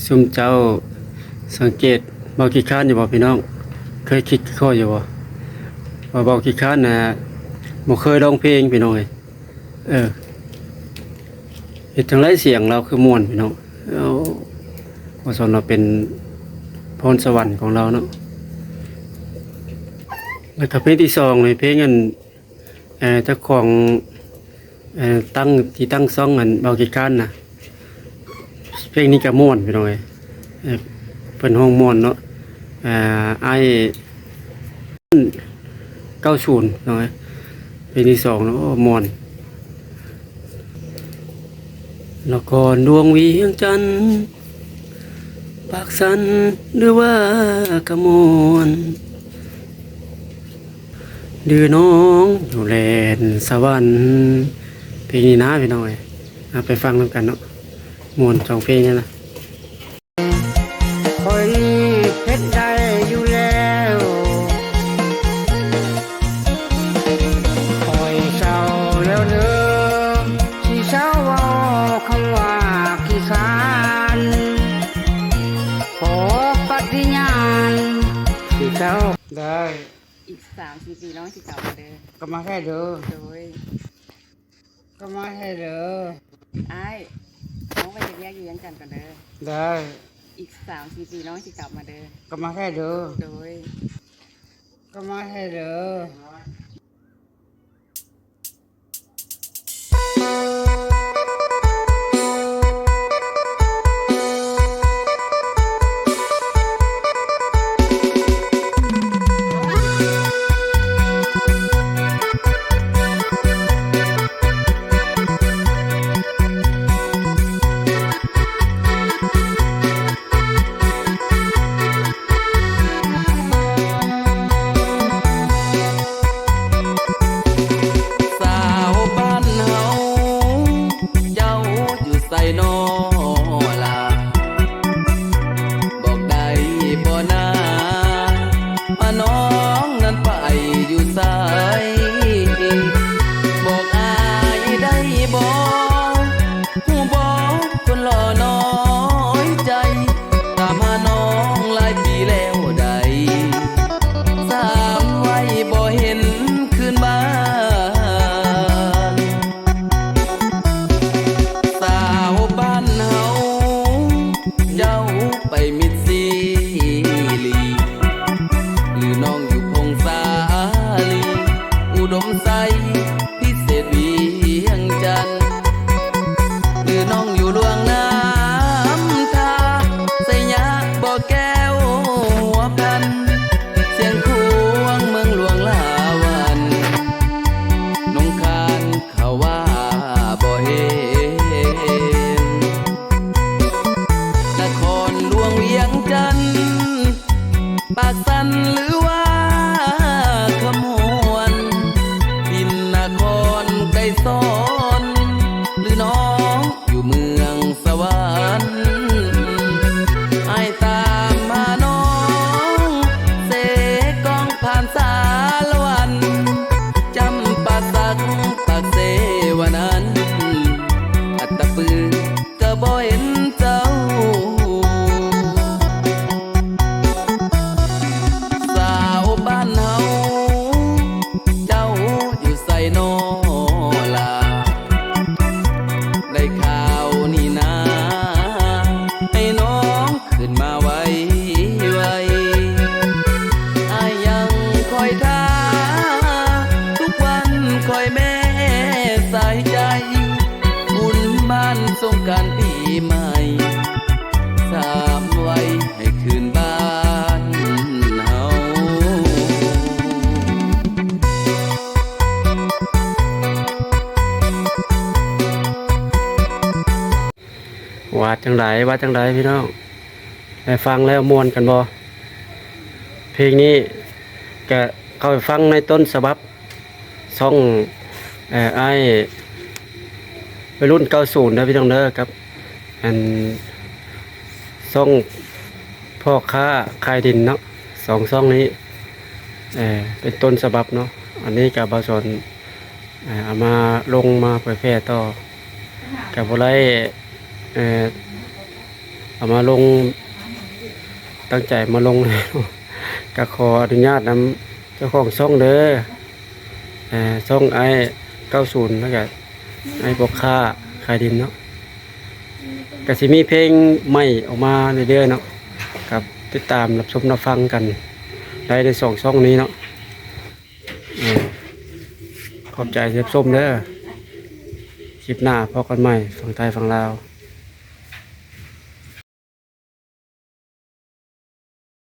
ຊຸມເຈົ້າສັງເກດບ່າວຂີ້ຄ້ານຢູ່ບໍ່ພີ່ນ້ອງ? ເຄີຍຄິດຄືຂ້ອຍຢູ່ບໍ່ ວ່າບ່າວຂີ້ຄ້ານນະ ບໍ່ເຄີຍຮ້ອງເພງພີ່ນ້ອງເອີຍ. ເອີ ເຮັດຈັ່ງໃດສຽງລາວຄືມ່ວນພີ່ນ້ອງ. ເອົາ ວ່າຊັ້ນລາວເປັນພອນສະຫວັນຂອງລາວເນາະ. ແລ້ວກໍເພງທີສອງນີ້ ເພງອັນ ເອີ ເຈົ້າຂອງ ເອີ ຕັ້ງ ທີ່ຕັ້ງຊ່ອງອັນບ່າວຂີ້ຄ້ານນະ. ເພງນີ້ກໍມ່ວນພີ່ນ້ອງເອີຍ ເອີ ເພິ່ນຮ້ອງມ່ວນເນາະ. ເອີ ອ້າຍ ເກົ້າສູນເນາະ ເພງທີສອງເນາະ ໂອ້ ມ່ວນ. ນະຄອນຫຼວງວຽງຈັນ ປາກຊັນ ຫຼືວ່າຂະມວນ ຫຼືນ້ອງຢູ່ແດນສະຫວັນ. ເພງນີ້ນະພີ່ນ້ອງເອີຍ ເອົາໄປຟັງນຳກັນເນາະ ມ່ວນສອງເພງນີ້ນະ. ຂ້ອຍເຮັດໄດ້ຢູ່ແລ້ວ ຂ້ອຍເຊົາແລ້ວເດີ ຊິເຊົາເວົ້າຄຳວ່າຂີ້ຄ້ານ ຂໍປະຕິຍານຊິເຊົາ. ໄດ້ ອີກສາມສີ່ປີນ້ອງຊິກັບມາເດີ ກັບມາແທ້ເດີ ໂດຍ. ກໍມາແທ້ເດີ ອ້າຍ ນ້ອງໄປເຮັດວຽກຢູ່ວຽງຈັນກ່ອນເດີ ໄດ້ ອີກສາມສີ່ປີນ້ອງຊິກັບມາເດີ ກໍມາແທ້ເດີ ໂດຍ ກໍມາແທ້ເດີ. ສາວບ້ານເຮົາ ເຈົ້າຢູ່ໃສນໍລະ? ບອກໄດ້ບໍ່ນາ ວ່ານ້ອງນັ້ນໄປຢູ່ໃສ? ບອກອ້າຍໄດ້ບໍ່? ຮູ້ບໍ່ຄົນຫຼໍ່ນ້ອຍໃຈ ຕາມຫານ້ອງຫຼາຍປີແລ້ວໃດ ສາມໄວບໍ່ເຫັນຄືນບ້ານ. ສາວບ້ານເຮົາ ເຈົ້າໄປມິດຊີລີ ຫຼືນ້ອງຢູ່ພົງສາລີ ອຸດົມໄຊ ພິເສດວຽງຈັນ ຫຼືນ້ອງຢູ່ຫຼວງນ້ຳທາ ໄຊຍະບໍ່ແກ້ວຫົວພັນ ຊຽງຂວາງເມືອງຫຼວງລາວັນ ໜອງຄານເຂົາວ່າບໍ່ເຫັນ ນະຄອນຫຼວງວຽງຈັນ ປາກຊັນ ຫຼືວ່າຂະມວນ ຖິ່ນນະຄອນໄກສອນ ຫຼືນ້ອງຢູ່ເມືອງສະຫວັນ ອ້າຍຕາມຫານ້ອງ ເຊກອງຜ່ານສາລະວັນ ຈຳປາສັກ ປາກເຊວະນັນ ອັດຕະປື ກໍບໍ່ເຫັນເຈົ້າ ສາວບ້ານເຮົາ ເຈົ້າຢູ່ໃສນໍລະ? ໄດ້ຂ່າວນີ້ນາ ໃຫ້ນ້ອງ ຂຶ້ນມາໄວໆ ອ້າຍຍັງຄອຍທ່າ ທຸກວັນຄອຍແມ່ສາຍໃຈ ບຸນບ້ານສົງການປີໃໝ່ ສາມໄວໃຫ້ຄືນບ້ານເຮົາ. ວ່າຈັ່ງໃດ ວ່າຈັ່ງໃດພີ່ນ້ອງ ໄດ້ຟັງແລ້ວມ່ວນກັນບໍ່? ເພງນີ້ກະເຂົ້າໄປຟັງໃນຕົ້ນສະບັບຊ່ອງ ເອີ ອ້າຍໄວລຸ້ນເກົ້າສູນເດີພີ່ນ້ອງເດີ ກັບອັນຊ່ອງພໍ່ຄ້າຂາຍດິນເນາະ ສອງຊ່ອງນີ້ ເອີ ເປັນຕົ້ນສະບັບເນາະ. ອັນນີ້ກະບ່າວສອນ ເອົາມາລົງມາເຜີຍແຜ່ຕໍ່ ກໍບໍ່ໄດ້ ເອີ ເອົາມາລົງ ຕັ້ງໃຈມາລົງ ກະຂໍອະນຸຍາດນຳເຈົ້າຂອງຊ່ອງເດີ ເອີ ຊ່ອງອ້າຍເກົ້າສູນ ແລ້ວກະອ້າຍພໍ່ຄ້າຂາຍດິນເນາະ ກະຊິມີເພງໃໝ່ອອກມາເລື້ອຍໆເນາະ ກະຕິດຕາມຮັບຊົມຮັບຟັງກັນໄດ້ໃນສອງຊ່ອງນີ້ເນາະ ເອີ ຂອບໃຈທີ່ຮັບຊົມເດີ ຄລິບໜ້າພໍ້ກັນໃໝ່ ຝັ່ງໄທຝັ່ງລາວ.